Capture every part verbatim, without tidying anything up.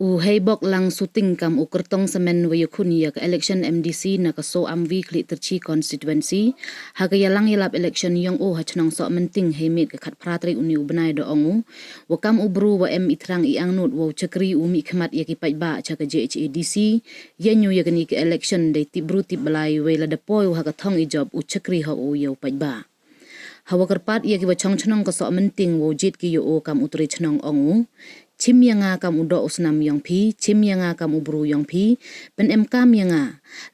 U Heibok Lang Suting kam u kyrtong samen wa yakhun ya ka election M D C na ka Soamwi Khliehtyrchi constituency, ha ka yalang yalap election yong o ha chnong Sohmynting hei miet ka khatphra tarik uni u bnai da ong u, wa kam u bru wa em i thrang i angnud wow chakri u mihkhmat ya ki paidbah cha ka J H A D C, ya ñu ya kani ka election dei tip bru tip blai wei lada poi u ha ka thong i jop u chakri hok u ya u paidbah. Hawa kyrpad ya ki wa chong chnong ka Sohmynting wow jied ki ya o kam u tre chnong ong u, chim ya nga kam u doh u snam yong phi, chim ya nga kam u bru yong phi, pynemkam ya nga.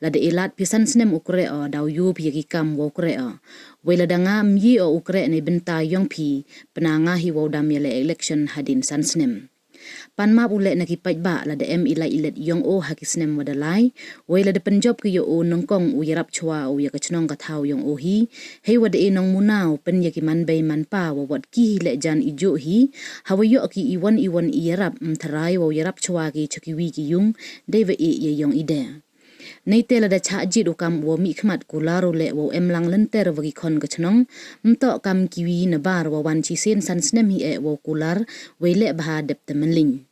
Lada e lad phi san snem u kreh o, daw yoo phi ya ki kam wow kreh o. Wei lada nga ym ye o u kreh nei bynta yong phi, pynang nga hi wow dam ya le election hadien san snem. Pan map u leh na ki paidbah lada em i lait i let yong o ha ki snem wa da lai, wei lada pynjop ki ya o nyngkong u yarap chwa u ya ka chnong ka thaw yong o hi, hei wa da e nongmuna u pyn ya ki manbei manpa wa wat ki hi leh jan i jooh hi, hawa yoh ki iwon iwon i yarap ym tharai wow yarap chwa ki cha kiwi ki yung, dei wa e ya yong i de. Neite lada chah jied u kam wow mihkhmat kular u leh wow em lang lynter wa ki khon ka chnong, ym toh kam kiwi na bar wa wan chisien san snem hi eh wow kular, wei leh bha dep te mynlin.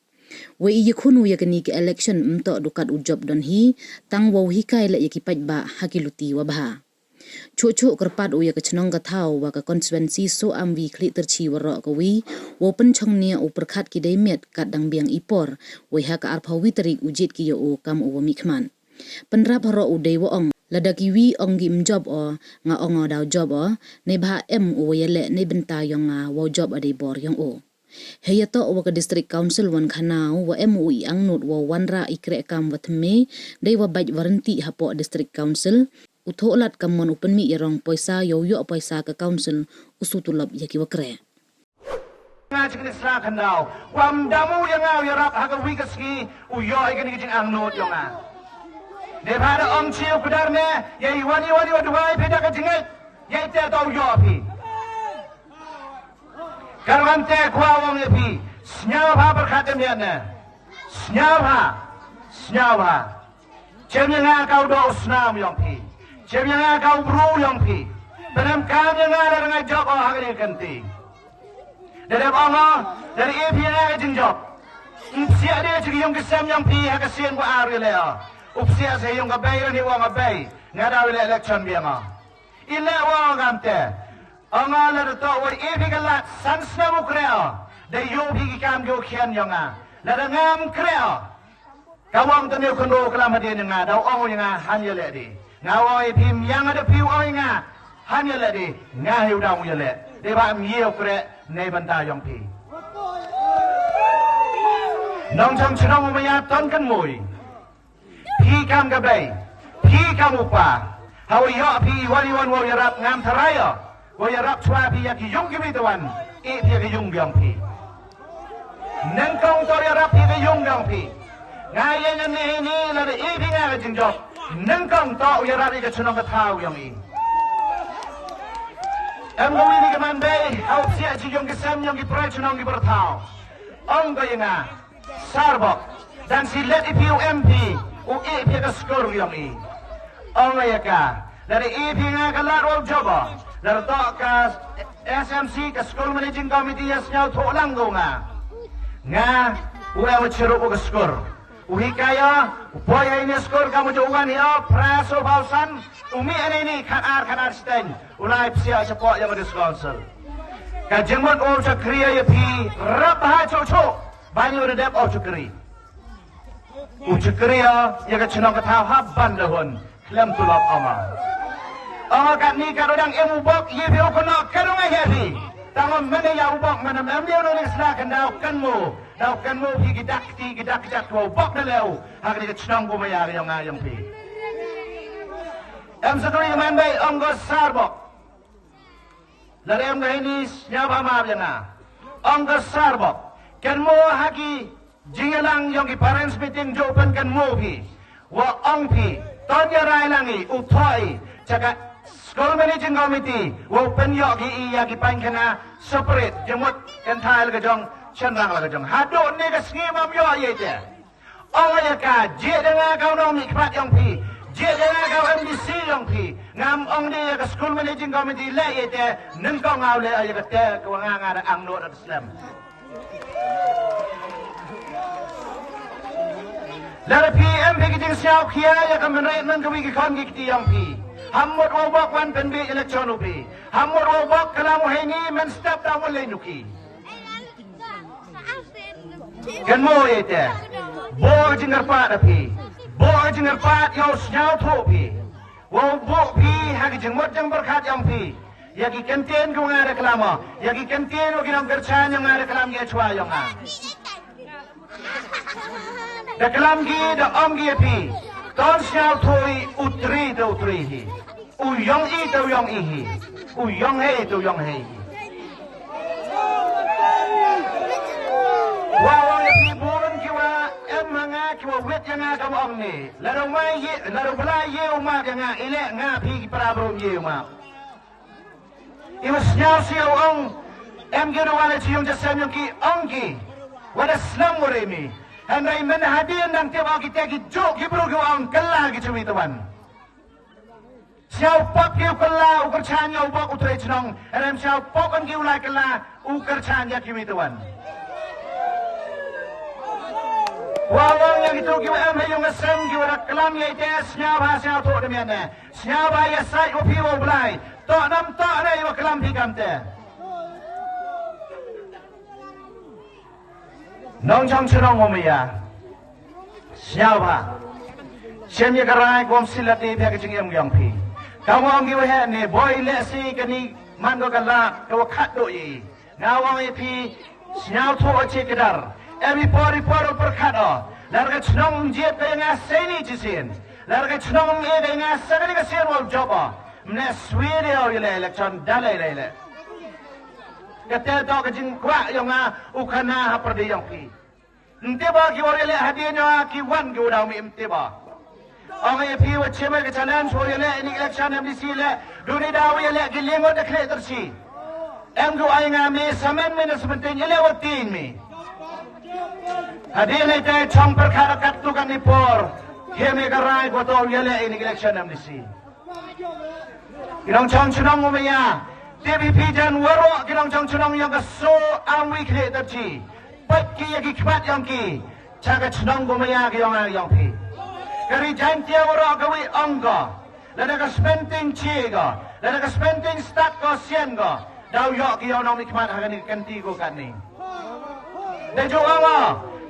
Wei i yakhun u ya kani ka election ym toh du kat u jop don hi, tang wow hikai leh ya ki paidbah ha ki luti wa bha. Chuh chuh kyrpad u ya ka chnong ka thaw wa ka constituency Sohmynting Khliehtyrchi waroh kawi, wow pynchong nia u pyrkhat ki dei miet kat dang biang i por, wei ha ka arphaw wi tarik u jied ki ya o kam u wa mihkhmat. Pynrap haroh u dei wa ong, lada kiwi ong ki ym jop o, nga ong o daw jop o, nei bha em u wa ya leh nei bynta yong nga wow jop a dei bor yong o. Hei ya toh wa ka District Council wan khana u wa em u i angnud wow wanrah i kreh kam wa thymme, dei wa bait wa rynti hapoh District Council, u thoh lad kam mon u pynmih ya rong poisa yow yoh poisa ka Council, u su tulop ya ki wa kreh. Nga chikni sla khandaw, wa ym dam u ya nga u yarap ha ka wi ka sngi, u yoh i kani ka jingangnud yong nga. Dei bha da ong chi u kudar ne, ya iwon iwon iwon duwai phi da ka jingngeit, ya ite toh u yoh phi. Karwan te kwah ong ya phi, sñiaw bha pyrkhat em ya ne. Sñiaw bha, sñiaw bha. Chem ya nga ka u doh u snam yong phi. Chem ya nga ka u bru yong phi. Pynemkam ya nga lada nga jop o ha kani ka kynti. Da dep ong o, da dep e phi ya nga ka jingjop. Ym psiah de cha ki yung ki sem yong phi ha ka sien wa ar ya leh o. U psiah sa yung ka bei, da ni wa nga bei. Nga daw ya leh election biang o. I leh wa nga kamte. Ong o lada toh wa e phi ka lad san snem u kreh o, da yoo phi ki kam ki u khian yong nga. Lada ngam kreh o, ka wang tane u khynroo klam hadien ya nga, daw ong u ya nga han ya leh de. Nga ong ya phi ym yang da phi u ong ya nga han ya leh de, nga hi u dang u ya leh. Dei bha ym ye u kreh nei bynta yong phi. Nongchong chnong u maya ton kynmoo i. Phi kam ka bei, phi kam u pa. Hawa yoh phi iwon iwon wow yarap ngam tharai o. Wow yarap chwa phi ya ki yung ki wi tawan, e phi ya ki yung yong phi. Nyngkong toh yarap phi ka yung yong phi. Nga ya ngan ni ni lada e phi nga ka jingjop. Nyngkong toh u yarap i ka chnong ka thaw yong i. Em ka wi ni ka manbei, haw psiah chi yung ki sem yong ki pra chnong ki pra thaw. Ong ko ya nga. Sarbok, dan si let i phi u M P, u e phi ka skur yong i. Ong ya ka, lada e phi nga ka lad wow jop o, lada toh ka S M C ka School Managing Committee ya sñiaw thoh lang ko nga. Nga, u em u chirup u ka skur. U hikai o, u poi ha ini skur kam u jooh wan hi o, phra soo phaw san, u mih ha ini khat ar khat ar chiteng, u lai psiah chapoh yong ka District Council. Ka jingmut u chakri ya phi, rap ha chuh chuh. Bani u da dep o chakri. U chakri o, ya ka chnong ka thaw hap ban da hun. Khlem tulop ong o. Ong o katni ka dang em u bok, ye phi u kynnoh, ka dang ai he phi. Tang o mane ya u bok, mane em ye u ni sla kan daw kynmoo. Daw kynmoo phi ki dak ti, ki dak jak wa u bok da leh u. Ha ka ni ka chnong ko maya yong nga yong phi. Em sa kri man bei ong ko sarbok. Lada em ka hini sñiaw bha map ya nga. Ong ka sarbok. Kynmoo ha ki jingyalang yong ki parents meeting jooh pynkynmoo phi. Wa ong phi. Ton ya rai lang i, u thoh i. Cha ka School Managing Committee. Wow pynyoh ki i ya ki paiñkhana separate. Jingmut kynthai la ka jong, chynrang la ka jong. Haduh ni ka sngi mam yoh ya ite. Ong ya ka, jied ya nga ka u nongmihkhmat yong phi. Jied ya nga ka u M D C yong phi. Ngam ong de ya ka School Managing Committee leh ya te, nyngkong nga u leh ya ka te, ka wa nga nga da angnud da slem. Lada phi em phi ki jingsñiaw khia ya ka mynried man kawi ki khon ki kti yong phi, ham mut wa u bok wan pynbit election u phi. Ham mut wa u bok klam u heini mynstep da mut leh u ki. Kynmoo ya ite. Booh ka jingkyrpad da phi. Booh ka jingkyrpad ya u sñiawthooh phi. Wow booh phi ha ki jingmut jingpyrkhat yong phi. Ya ki kyntien ki wa nga da klam o. Ya ki kyntien wa ki nongkyrchaan yong nga da klam ki chwa yong nga. Da klam ki, da ong ki ya phi. Ton sñiawthooh i, u Tre te u Tre hi. U yong i te u yong i hi. U yong hei te u yong hei hi. Wa ong ya phi bun ki wa em ha nga ki wa wit ya nga kam ong ni. Lada u Blai ye, lada u Blai ye u map ya nga, i leh nga phi ki para bru ye u map. I wa sñiaw si u ong, em ki ruh wa la chi yung ja sem yung ki ong ki. Wa da slem wa re mi. Hynrei men hadien dang tip o ki te ki jooh ki bru ki wa ong kylla ki chiwi tawan. Sñiaw pop ki u kylla u kyrchaan ya u bok u trai chnong. Hynrei sñiaw pop em ki u lai kylla u kyrchaan ya kiwi tawan. Wa ong ya ki tu ki wa em ha yung a sem ki wa da klam ya ite sñiaw bha sñiawthooh da mian ne. Sñiaw bha ya sait wa phi wa u Blai. Toh nam toh ne wa klam phi kamte. Nongchong chnong u maya. Sñiaw bha. Chem ya ka rai kwam silat ni phi ka jingem yong phi. Ka wa ong ki wa heh ni boi leh si kani man ko ka lad ka wa khat do i. Nga ong ya phi, sñiawthooh o chi kdar. Em i por i por u pyrkhat o. Lada ka chnong jied ka ya nga seini chi sien. Lada ka chnong e ka ya nga sa kani ka sien wa u jop o. Mne swi de o ya le election da le le le. Ka te toh ka jingkwah yong nga u khana ha pyrdi yong phi. Ntip o ki wa ya le hadien yong nga ki wan ki wa daw mi ntip o. Ong ya phi wa chem ka challenge wa ya le ini election M D C le. Duni daw ya le ki lingot da khleh tyrchi. Em ki wa ai nga mi samen mi na sementing ya le wa ting mi. Hadien ite chong pyrkhat kat tu kani por. Hem ya ka rai wa toh ya le ini election M D C. Ki nongchong chnong u maya. Tip i phi jan waroh ki nongchong chnong yong ka so am wi khleh tyrchi. Pait ki ya ki khmat yong ki. Cha ka chnong u maya ki yong a yong phi. Ka ri Jaintia waroh ka wi ong ko. Lada ka smenting chi ko. Lada ka smenting stad ko sien ko. Daw yoh ki yow nong mi khmat ha kani ka kynti ko katni. Da ju ong o.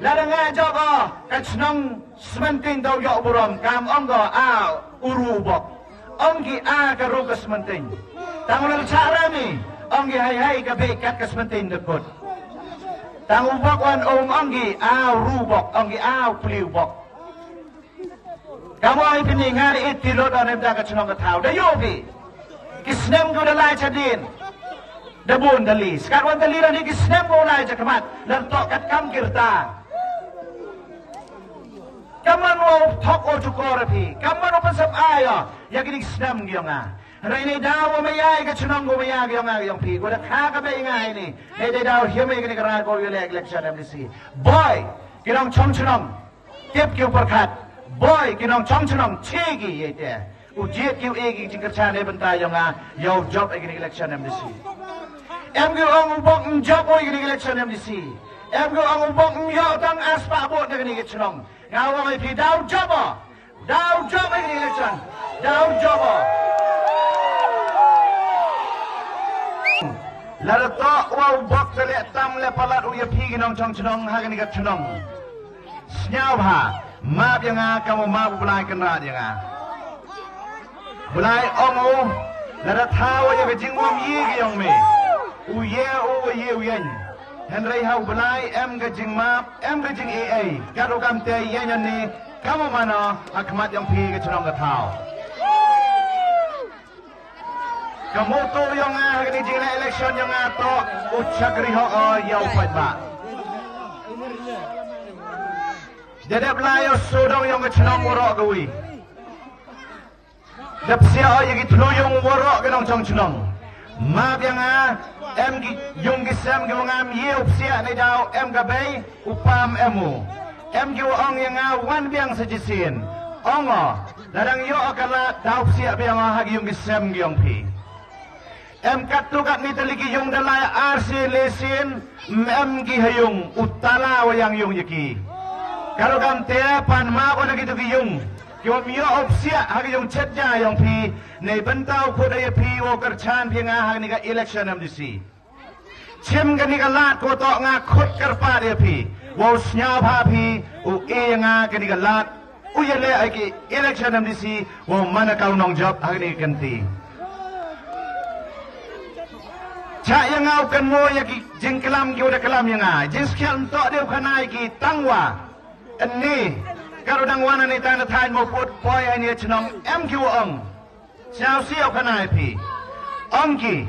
Lada nga jop o. Ka chnong smenting daw yoh burom kam ong ko a u ru bok. Ong ki a ka ru ka smenting. Tang u la chah rami, ong ki hai hai ka bei kat ka smenting da kut. Tang u bok wan um ong ki a u ru bok, ong ki a u pliu bok. Ka mo i pini nga ri iti lo da nem da ka chnong ka thaw. Da yoh ki. Ki snem ko da lai chadien. Da bun da li. Skat wan da li da ni ki snem ko lai cha khmat. Lar toh kat kam kirta. Kaman wa u thok o chukor phi. Kaman wa pynsap ai o. Ya kini ki snem ki yong a. Rai ni daw wa maya ka chnong ko maya ki yong a ki yong phi. Ko da kha ka bei nga ini. Ni da daw hiam ya kini ka rai ko ya le election M D C. Boi, ki nongchong chnong. Tip ki u pyrkhat. Boi, ki nongchong chnong. Chi ki ya ite. U jied ki u e ki jingkyrchan e bynta yong a, yow jop e kini election M D C. Em ki ong u bok ng jop o kini election M D C. Em ki ong u bok ng yoh tang as pa bot na kini chnong. Nga ong e phi daw jop o. Daw jop e kini election. Daw jop o. Lada toh wa u bok te le tam le palat u ya phi ki nongchong chnong ha kini ka chnong. Sñiaw bha, map ya nga, kam u map u Blai kynrad ya nga. Blai ong u, lada thaw ya ka jingwam ye ki yong me. U ye u, u ye u yen. Hynrei ha u Blai em ka jingmap, em ka jing A A. Kat u kam te yen yan ni, kam u mano, ha khmat yong phi ka chnong ka thaw. Ka motto yong nga ha kani jingle election yong nga toh u chakri hok o ya u paidbah. Da dep lai o sodong yong ka chnong waroh kawi. Da psiah o ya ki thlu yung waroh ka nongchong chnong. Map ya nga em ki yung ki sem ki wa ngam ye u psiah ni daw em ka bei. U pam em u. Em ki wa ong ya nga wan biang sa chisien. Ong o, la dang yoh ka lad daw psiah biang o ha ki yung ki sem ki yong phi. Em kattu katni tylli ki yung da lai ar sien le sien, em ki ha yung u tala wa yang yung ya ki. Ka rukom te pan ma ko na ki tu ki yung, ki wa myo opsia ha ki yung chet ja yong phi, nei bynta u khut ya phi wow kyrchan phi nga ha ni ka election M D C. Chim ka ni ka lad ko to nga khut kyrpad ya phi, wow sñiaw pha phi, u e ya nga ka ni ka lad, u ya le ai ki election M D C, wow man ka u nongjop ha ni ka kynti. Cha ya nga u kan mo ya ki jingklam ki wa da klam ya nga. Jingskhiat mto de u khanai ki tangwa. Ni, ka ru dang wan ni ta na thain mo put poi ai ni chnong em ki wa ong. Sñiaw si u khanai phi. Ong ki.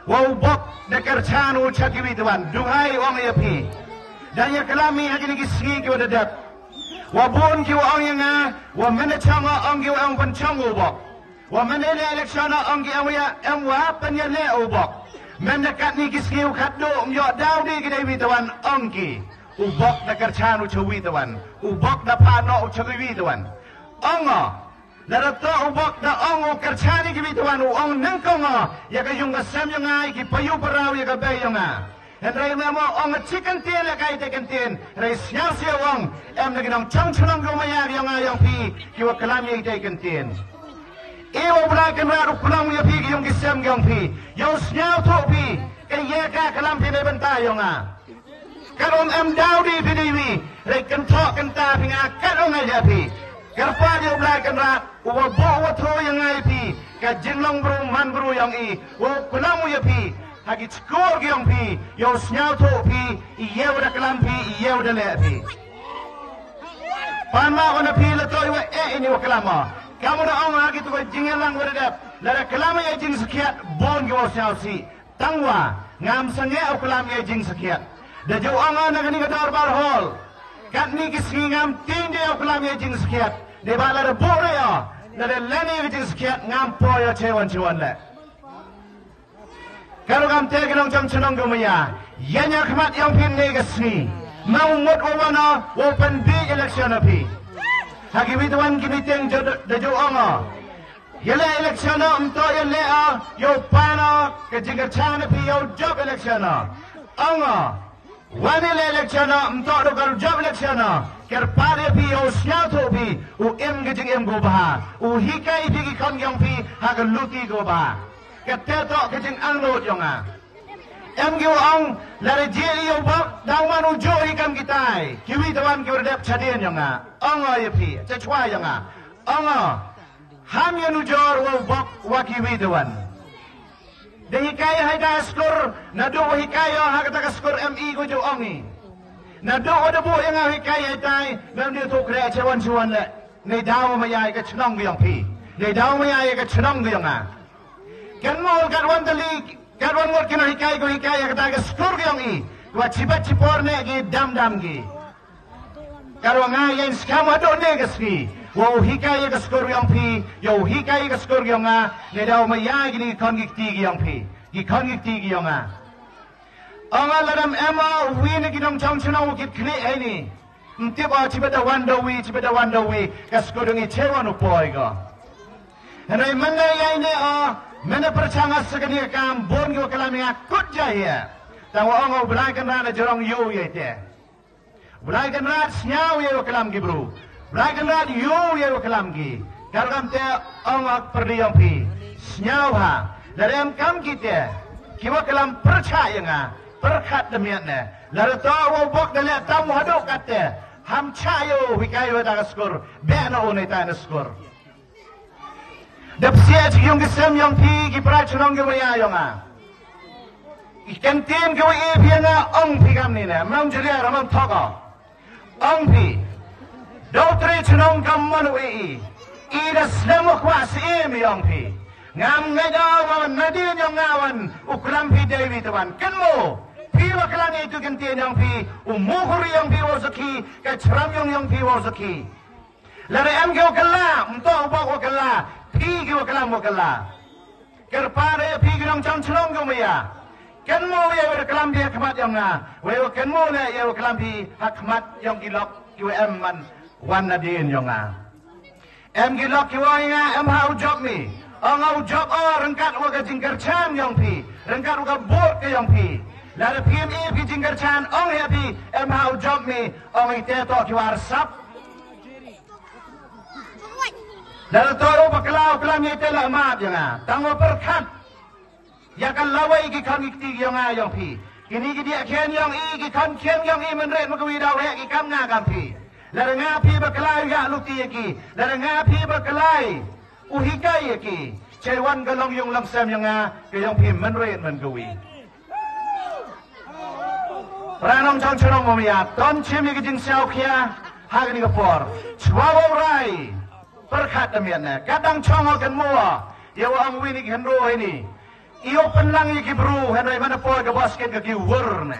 Wow bok da kyrchan u cha ki wi twan. Duhai ong ya phi. Dang ya klam mi ha ki ni ki sngi ki wa da dep. Wa bun ki wa ong ya nga. Wa mena chong ong ki wa ong pan chong u bok. Wa mena le election ong ki em wa ya, em wa pan ya le u bok. Mena kat ni ki sngi u khat du, um yo daw di ki dei wi twan ong ki. U bok da kyrchan u cha wi twan. U bok da pha no u cha wi twan. Ong o. Lada to u bok da ong u kyrchan ki wi twan u ong nang kong o. Ya ka yung ka sem yong ai ki payu parau ya ka bei yong a. Hynrei me mo ong chi kyntien le kai te kyntien. Hynrei sñiaw sñiaw ong. Em na ki nongchong chnong ko maya yong a yong phi. Ki wa klam ya te kyntien. E wa bra kan ra ru klam ya phi ki yong ki sem yong phi. Yow sñiaw tho phi. Ka ya ka klam phi ne bynta yong a. Ka rom em daw di phi di wi. Hynrei kynthok kynta phi nga ka rom ya phi. Kyrpad yow bra kan ra. U wa bo wa tho ya nga ya phi. Ka jinglong bru man bru yong i. Wow klam u ya phi. Ha ki chkur ki yong phi, yow sñiaw tho phi, i yow da klam phi, i yow da le phi. Pan ma ko na phi la to i wa e ini wa klam o. Ka mo na ong ha ki tu ka jingyalang wa da dep. Lada klam ya jingskhiat, bun ki wow sñiaw si. Tangwa, ngam sangeh u klam ya jingskhiat. Da ju ong na ka ni ka dorbar hall. Kat ni ki sngi ngam tin de u klam ya jingskhiat. De ba lada bu re o. Lada le ni ka jingskhiat ngam po ya chewan chewan le. Ka rukom te ki nongchong chnong ko maya. Ya nya khmat yong phi ne ka sngi. Ma u mut wa wan o, wow pan bi election o phi. Ha ki wi twan ki meeting jo da jo ong o. Ya le election o, mto ya le o, yow pan o, ka jingkyrchan phi yow jop election o. Ong o. Wan i le election o, mto do ka ru jop election o. Kyrpad ya phi yow sñiaw tho phi, u im ka jingim ko bha. U hikai phi ki khon yong phi, ha ka luti ko bha. Ka te to ka jingangnud yong a. Em ki wa ong, lada jia i yow bok, daw man u jo i kam ki tai. Ki wi twan ki wa dep chadien yong a. Ong o ya phi, cha chwa yong a. Ong o, ham ya nu jor wow bok wa ki wi twan. Da hikai hai ta skur, na du wa hikai o ha ka ta ka skur M E ko jo ong i. Na du wa da bu ya nga hikai hai tai, mem di tu kre chewan chewan le. Nei daw maya ya ka chnong yong phi. Nei daw maya ya ka chnong yong a. Kan mo kat wan tali, kat wan ngot ki na hikai ko hikai ya ka ta ka skur yong i. Wa chibat chipor ne ki dam dam ki. Ka ru nga ya in skam wa do ne ka sngi. Wow hikai ya ka skur yong phi, yow hikai ya ka skur yong a, ne daw maya ki ni ki khon ki kti ki yong phi. Ki khon ki kti ki yong a. Ong a lada em o, wi ne ki nongchong chnong u kit khlieh hai ni. Mtip o chibat da wan do wi, chibat da wan do wi, ka skur yong i chewan u poi ko. Hynrei manda ya i ne o, manda pyrchang a sa ka ni ka kam, bun ki wa klam ya kut ja ya. Tang wa ong o Blai Kynrad da jrong yow ya i te. Blai Kynrad sñiaw ya wa klam ki bru. Blai Kynrad yow ya wa klam ki. Ka rukom te ong a pyrdi yong phi. Sñiaw ha. Lada em kam ki te. Ki wa klam pyrchah ya nga. Pyrkhat da miat ne. Lada to wa bok da le tam wa hadooh kat te. Ham chah yow hikai wa ta ka skur. Beh na u ne ta na skur. Da psiah chi yong ki sem yong phi ki para chnong ki maya yong a. I kyntien ki wa e phi ya nga ong phi kam ni ne. Mam jria ra mam thok o. Ong phi. Dau tre chnong kam man u e i. I da slem wa kwah si em yong phi. Ngam ngai da wa nadien yong nga wan u klam phi dei wi twan. Kynmo. Phi wa klam i tu kyntien yong phi. U mukhuri yong phi wa sakhi. Ka chram yong yong phi wa sakhi. Lada em ki wa kylla, mtoh u bok wa kylla, phi ki wa klam wa kylla. Kyrpad ya phi ki nongchong chnong ki maya. Kynmo ya wa klam phi ha khmat yong nga, wa ya wa kynmo le ya wa klam phi ha khmat yong ki lok ki wa em man wan nadien yong nga. Em ki lok ki wa ya nga, em ha u jop mi. Ong a u jop o ryngkat wa ka jingkyrchan yong phi, ryngkat wa ka vote ka yong phi. Lada phi em e phi jingkyrchan, ong ya phi, em ha u jop mi, ong i te toh ki wa arsap. Lada toh u bakla u klam ya i te la map ya nga. Tang wa pyrkhat ya ka lawei ki khon ki kti yong nga yong phi. Kini ki diah khian yong i, ki khon khian yong i, mynret ma ka wi daw reh ki kam nga kam phi. Lada nga phi bakla u ya luti ya ki. Lada nga phi bakla u hikai ya ki. Chai wan ka long yung long sem yong nga, ka yong phi mynret man ka wi. Para nongchong chnong mo maya, ton chim ya ki jingsiaw khia, ha kani ka por. Chwa wa rai, pyrkhat da mian ne. Ka dang chong ho kan mo, ya wa ong wi ni ki hynro hi ni. Io pynlang ya ki bru, hynrei mana poi ka basket ka ki wur ne.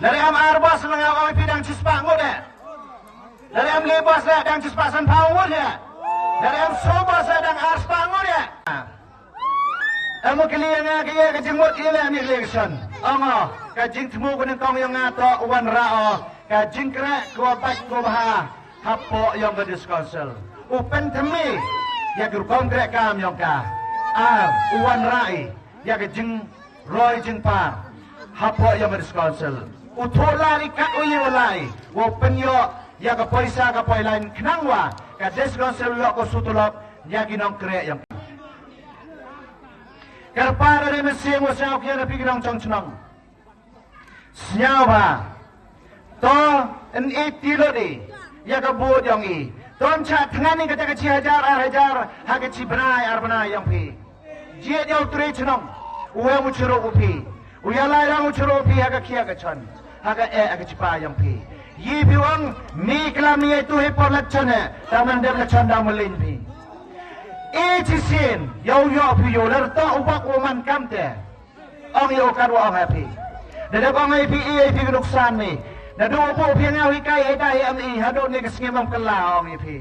Lada em ar bas na nga ong phi dang chispah ngut ne. Lada em le bas ne dang chispah san phaw ngut ne. Lada em so bas ne dang ar spah ngut ne. Em u kli ya nga ka ya ka jingmut i le mi election. Ong o, ka jingthmu ka nyngkong yong nga toh u wanrah o ka jingkreh ka wa bait ka wa bha hapoh yong ka District Council. U pynthame ya ka rukom kreh kam yong ka. Ar, u wanrah i ya ka jingroi jingpar hapoh yong ka District Council. U thoh lai i kat u yoh lai, wow pynyoh ya ka poisa ka poilain khnang wa ka District Council yoh ka sutulop ya ki nongkreh yong ka. Kyrpad da re mynsiem wa sñiaw khia na phi ki nongchong chnong. Sñiaw bha. To, en e ti lo de ya ka vote yong i. To, em chah thngan i kata ka chi hajar ar hajar ha ka chi bnai ar bnai yong phi. Jied ya u tre chnong, u em u chirup u phi. U ya lai rang u chirup u phi ha ka khia ka chon, ha ka eh ha ka chipa yong phi. Yi phi wang mi klam mi ya tu hi por election he, ta man dep election da malin phi. E chi sien ya u yoh phi yoh ler to u bak u man kam te. Ong yoh kat wa ong ha phi. Da dep ong ha phi i ha phi ka nuksan mi. Da du u bu phi nga hi kai ha da hi am i ha do ni ka sngi mam kala ong ha phi.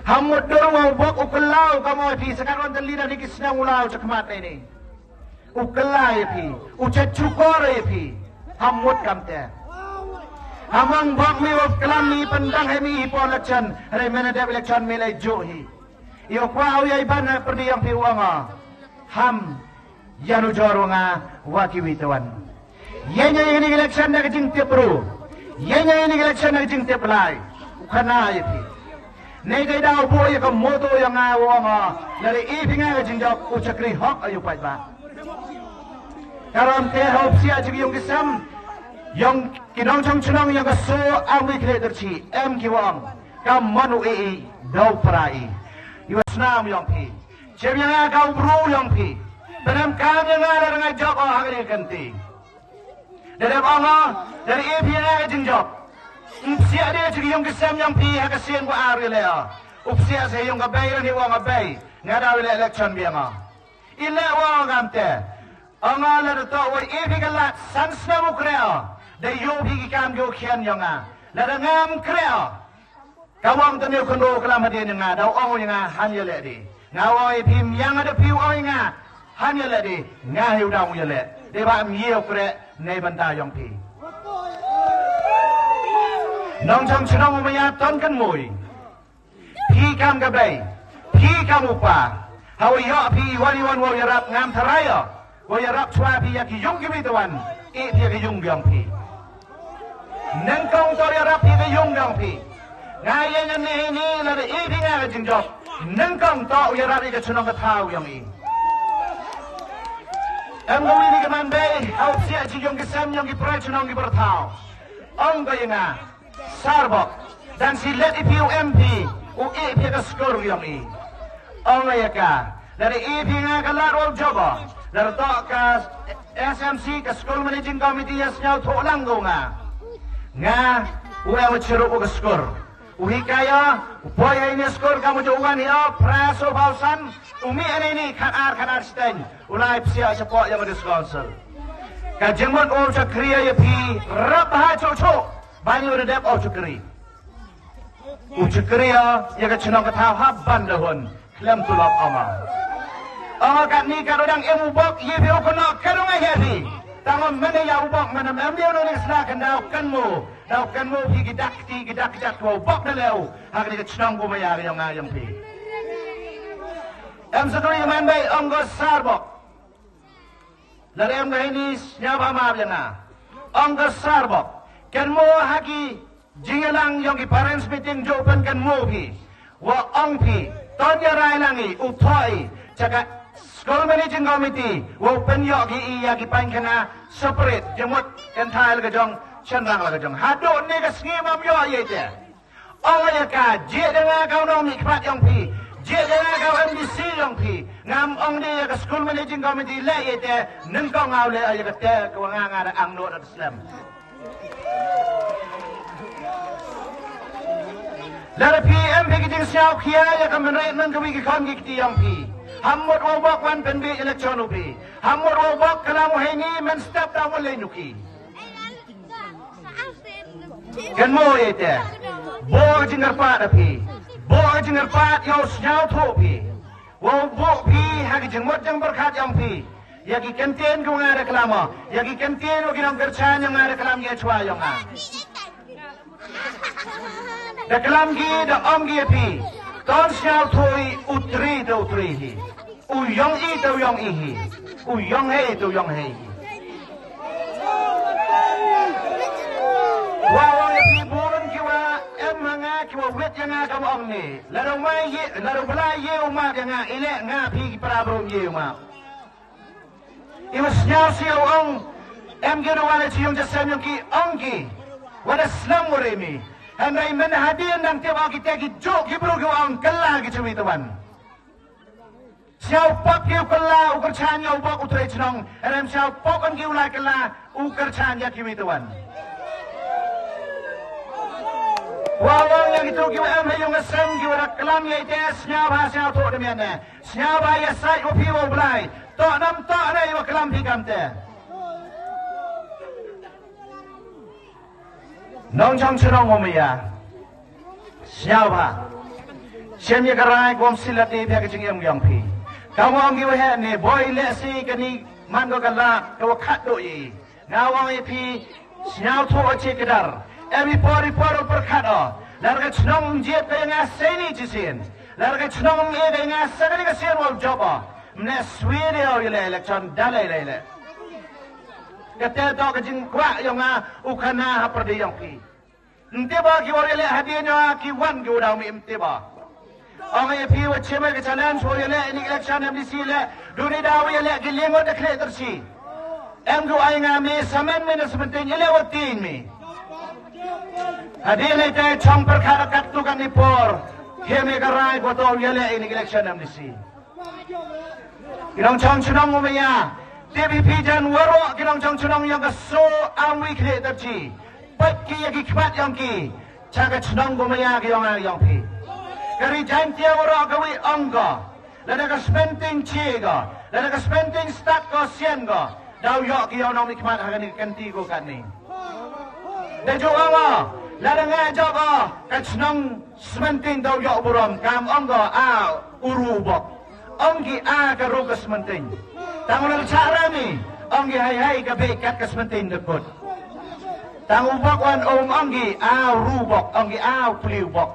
Ham mut dur wa u bok u kyllau kam o phi, sa kat wan tali da ni ki snam u lau chakhmat nei ni. U kylla ya phi, u chachukor ya phi. Ham mut kam te. Ham ong bok mi wa klam mi pyndang ha mi hi por election, re mena dep election mi lai ju hi. Yow kwah u ya i ban ha pyrdi yong phi u ong o. Ham ya nu jor wa nga wa ki wi tawan. Ye nya ini election na ka jingtip bru. Ye nya ini election na ka jingtip lai. U khana ya phi. Nei dei da u bu ya ka moto ya nga wa nga. Lada i phi nga ka jingjop u chakri hok ayu paidbah. Karam te hop sia jing yung ki sam. Yong ki nongchong chnong yong ka so am wi khle derchi. Em ki wa ong. Ka manu i i dau pra i. Iwa snam yong phi. Chem ya nga ka u bru yong phi. Pynem kam ya nga da nga jop o ha ka ri kanti. Da dep ong o, da ri e phi ya nga ka jingjop. Ym psiah de chi yung ki sem yong phi ha ka sien wa ar ya le o. U psiah se yung ka bei, da ni wa nga bei. Nga da wi le election bi ya nga. I le wa nga kam te. Ong o la da to wa e phi ka lat san snem u kreh o. Da yoh phi ki kam ki u khian yong nga. La da ngam kreh o. Ka wang te ne khun ro klam hadien nga, da ong ya nga han ya le di. Nga ong i phi myang da phi ong nga han ya le di. Nga hi u da ong ya le. De ba am ye u kreh nei bynta yong phi. Nongchong chnong u maya ton kan mui. Phi kam ka bei. Phi kam u pa. Hawa yoh phi wan i wan wa yarap ngam tharai o. Wa yarap chwa phi ya ki yung ki mi tawan. I phi ya ki yung yong phi. Nengkong to yarap phi ka yung yong phi. Nga ya ngan ni ni la da i phi nga ka jingjop. Nengkong to yarap i ka chnong ka thaw yong i. Em ka wi ni ka man bei, hau psiah chi yung ki sem yong ki pra chnong ki pra thaw. Ong ka ya nga. Sarbok, dan si let i phi u M P, u i phi ka skur yong i. Ong ya ka, lada i phi nga ka lar wa u job o, lada to ka S M C ka school managing committee ya sñiaw thoh lang ko nga. Nga, u em u chirup u ka skur. U hikai o, u poi ha ini skur ka mu jo u wan hi o, pra so phaw san, u mi ane ni khat ar khat ar siteng, u lai psiah support ya ma dis council. Ka jingmut u chakri ya phi, rap ha cho cho. Bani u da dep o chakri. U chakri o, ya ka chnong ka thaw hap ban da hun. Khlem tulop ong o. Ong o katni ka dang em u bok, ye phi u kynnoh, ka dang ai he phi. Tang o mane ya u bok, mane em dia u nong sna kan daw kan mo. Daw kan mo phi ki dak ti, ki dak ki dak u bok da leu. Ha kani ka chnong ko maya ka yong nga yong phi. Em sa kri man bei ong ko sarbok. Lada em ka heini sñiawbha map ya nga. Ong ka sarbok, kynmoo ha ki jingyalang yong ki parents meeting jooh pynkynmoo phi. Wa ong phi, to ya rai lang i, u thoh i cha ka school managing committee, wow pynyoh ki i ya ki paiñkhana separate, jingmut kynthai la ka jong, chynrang la ka jong. Hadooh ynne ka sngi ym yoh i te. Ong ya ka, jied ya nga ka u nongmihkhmat yong phi, jied ya nga ka u M D C yong phi. Ngam ong de ya ka school managing committee leh i te, nyngkong nga u leh ya ka te, ka wa nga nga da angnood da slem. Lada phi em phi ki jingsñiawkhia ya ka mynried man ka wi ki khon ki kti yong phi. Ham mut wow bok wan pynbeit election u phi. Ham mut wow bok klam u heini mynstep da mut leh u ki. Kynmoo i te. Booh ka jingkyrpad da phi. Booh ka jingkyrpad yow sñiawthooh phi. Wow booh phi ha ki jingmut jingpyrkhat yong phi. Ya ki kyntien ki wa nga da klam o. Ya ki kyntien wa ki nongkyrchaan yong nga da klam ya chwa yong nga. Da klam ki, da ong ki ya phi. To sñiawthooh i, u tre te u tre hi. U yong i te u yong i hi. U yong hei te u yong hei hi. Wa ong ya phi bun ki wa em ha nga ki wa wit ya nga kam ong ni. Lada u ma ye, lada u Blai ye u map ya nga, i leh nga phi ki para bru ye u map. I wa sñiaw si u ong, em ki u wa le chi yung cha sem yung ki ong ki. Wa da slem wa re mi. Hynrei mynhadien dang tip o ki te ki jooh ki bru ki wa ong kylla ki cha wi te wan. Sñiaw pop ki u kylla u kyrchaan ya u bok u tre chnong. Hynrei sñiaw pop ong ki u lai kylla u kyrchaan ya ki wi te wan. Wa ong ya ki tu ki wa em ha yung ha sem ki wa da klam ya i te sñiawbha sñiawthooh da mian ne. Sñiawbha ya sait wa phi wa u Blai. Toh nam toh ne i wa klam phi kam te. Nongchong chnong u maya. Sñiawbha. Chem ya ka rai, kwah ym silat ni phi ka jingim yong phi. Ka wa ong ki wa heh ni, boi leh si kani man ko ka lad, ka wa khat do i. Nga ong ya phi, sñiawthooh chi kdar. Em i por i por u pyrkhat o. Lada ka chnong jied ka ya nga sa ini chi sien. Lada ka chnong e ka ya nga sa kani ka sien wow jop o. Mne swi de o ya le election da le le le. Ka te toh ka jingkwah yong nga u khana ha pyrdi yong phi. Ym tip o ki wa ya le hadien yong nga ki wan ki wa daw mi ym tip o. Ong ya phi wa chem ka challenge wa ya le ini election M D C le. Duni daw ya le ki liang wa da khleh tyrchi. Em ki wa ai nga mi samen mi na Smyntiñ i le wa tiñ mi. Hadien i te chong pyrkhat kat tu kani por. Him i ka rai ko to ya le ini election M D C. Ki nongchong chnong u maya. Te phi phi jan waroh ki nongchong chnong yong ka so am wi khleh tyrchi. Pait ki ya ki khmat yong ki. Cha ka chnong u maya ki yong a yong phi. Ka ri Jaintia waroh ka wi ong ko. Lada ka Smyntiñ chi ko. Lada ka Smyntiñ stad ko sian ko. Daw yoh ki yow nongmihkhmat ha kani ka kynti ko katni. Da ju ong o, lada nga jop o, ka chnong Smyntiñ daw yoh burom, kam ong ko a u ru u bok. Ong ki a ka ru ka Smyntiñ. Tang u lada chah rani, ong ki hai hai ka bei kat ka Smyntiñ da kut. Tang u bok wan um ong ki a u ru u bok, ong ki a u pli u bok.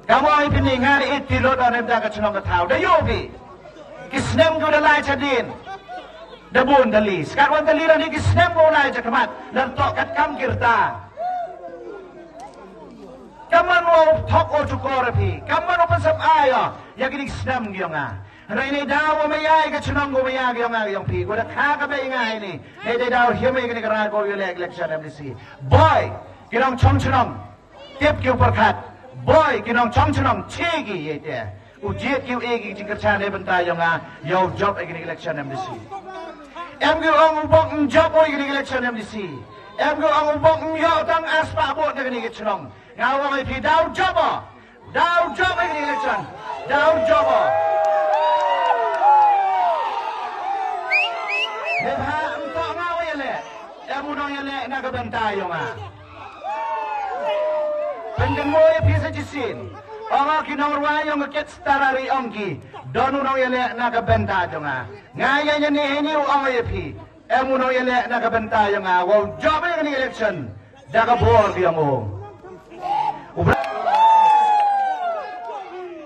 Kam ong i phi ni nga da i ti lut o ne da ka chnong ka thaw. Da yoh phi. Ki snem ko da lai cha dien. Da bun da li. Skat wan da li da ni ki snem ko lai cha khmat. Lada toh kat kam ki rta. Kam man wow thok o chukor phi. Kam man wow pynsap ai o. Ya kini ki snem ki yong nga. Hynrei ni daw wa maya i ka chnong ko maya ki yong nga ki yong phi. Ko da kha ka bei nga ini. Ni da daw him i kini ka rai ko ya le election M D C. Boi. Ki nongchong chnong. Tip ki u pyrkhat, boi ki nongchong chnong, chi ki ya i te. U jied ki u e ki jingkyrchan e bynta yong nga, yow jop e kini election M D C. Em ki ong u bok ym jop o kini election M D C. Em ki ong u bok ym yoh tang ar spah vote na kini ki chnong. Nga ong i phi daw jop o. Daw jop e kini election. Daw jop o. Ni bha ym toh nga wa ya le. Em u nong ya le na ka bynta yong nga. Pynkynmoo ya phi sa chisien. Ong o ki nongrwai yong ka Kit Star Ari ong ki. Don u nong ya le na ka bynta yong nga. Nga ya ya ni hini u ong ya phi. Em u nong ya le na ka bynta yong nga. Wow jop ya kani election. Da ka bor ki yong u. U bra-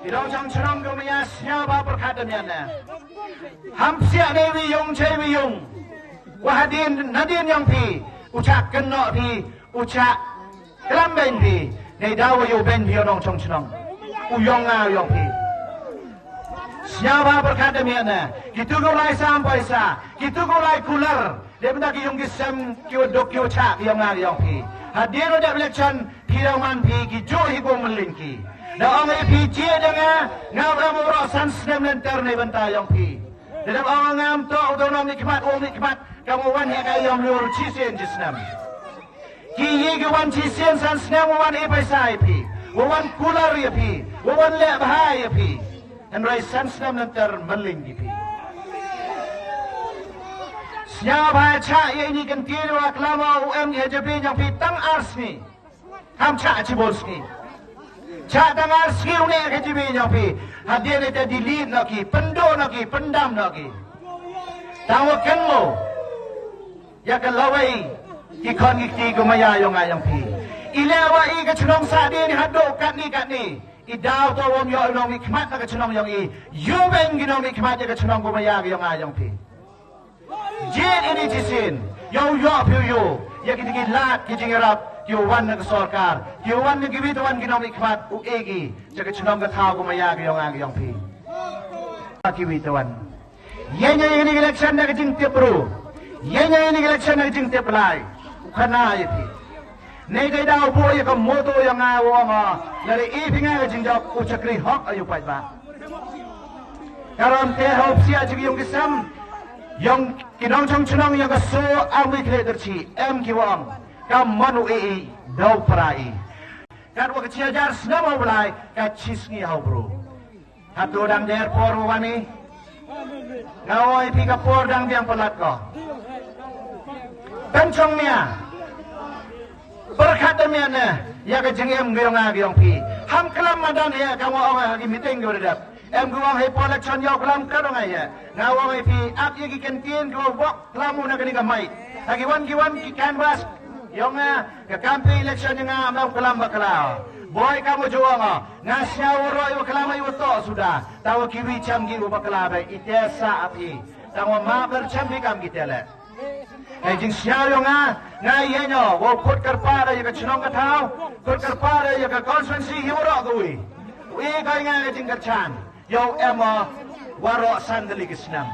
I dong chong chnong ko maya sñiaw bha pyrkhat da miat na. Ham psiah ne wi yung chei wi yung. Wa hadien nadien yong phi. U chah kynnoh phi. U chah klam beiñ phi. Nei daw wa yoh beiñ phi u nong chong chnong. U yong nga yong phi. Sñiaw bha pyrkhat da miat na. Kitu ko lai sam paisa. Kitu ko lai kular. Dep da ki yung ki sem ki wa dok ki wa chah ki yong nga yong phi. Hadien wa dep election phi daw man phi ki jooh hi ko mylliñ ki. Da ong i phi jia da nga, nga wa mo ro san snem lynter nei bynta yong phi. Da dep ong ngam to u donom ni khmat u ni khmat ka mo wan hi ka yong lur chi sien chi snem. Ki yi ki wan chi sien san snem wa wan i paisa i phi. Wa wan kular i phi. Wa wan leh bha i phi. Hynrei san snem lynter mylliñ ki phi. Sñiaw bha chah ya ini kyntien wa klam u em ki ha jabi yong phi tang ar sngi. Ham chah chibun sngi. Chah tang ar sngi u ne ka jabi yong phi. Hadien ite delete noh ki, pynduh noh ki, pyndam noh ki. Tang wa kynmo. Ya ka lawei ki khon ki kti ko maya yong nga yong phi. I leh wa i ka chnong Sahdieng hadooh katni katni. I daw to wom yoh i nongmihkhmat na ka chnong yong i. Yoh beiñ ki nongmihkhmat ya ka chnong ko maya ka yong nga yong phi. Jied ini chisien. Yow yoh phi u yoh. Ya ki tiki lad ki jingyarap ki wan na ka sorkar. Ki wan na ki wi to wan ki nongmihkhmat u e ki. Ya ka chnong ka thaw ko maya ka yong nga ka yong phi. Ki wi to wan. Ye ña ini election na ka jingtip bru. Ye ña ini election na ka jingtip lai. U khana ya phi. Nei dei daw bu ya ka moto ya nga wa nga. Lada i phi nga ka jingjop u chakri hok ayu paidbah. Karon te hop sia chi yong ki sam. Yong ki nong chong chnong yong ka so am wi kre der chi. Em ki wa ong. Ka man u e i. Daw para i. Kat wa ka chi hajar snem u blai. Ka chi sngi hau bru. Hatu dang der por wa wani. Nga ong i phi ka por dang biang palat ko. Tang chong nia. Pyrkhat da miat ne. Ya ka jingem ka yong nga ka yong phi. Ham klam madan ya ka wa ong ha ki meeting ko dep. Em ka ong hei por election yow klam ka dong ai ya. Nga ong i phi ap ya ki kyntien ko bok. Klam u na kani ka mic. Ha ki wan ki wan ki canvass. Yong nga, ka campaign election yong nga, am klam bakla. Boi ka mo juang nga. Nga sñiaw wa roi wa klam i wa toh suda. Tawa ki wi cham ki wa bakla ba, i te sa api. Tawa ma ber cham ki kam ki te le. Hei jingsñiaw yong nga, nga ye ño, wa khut kyrpad ya ka chnong ka thaw, khut kyrpad ya ka constituency hi wa roh ka wi. Wi ka nga ka jingkyrchan. Yow em o, waroh san tylli ki snem.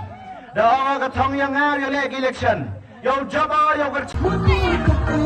Da ong ka thong yong nga, yow leh ki election. Yow jop o, yow kyrchan.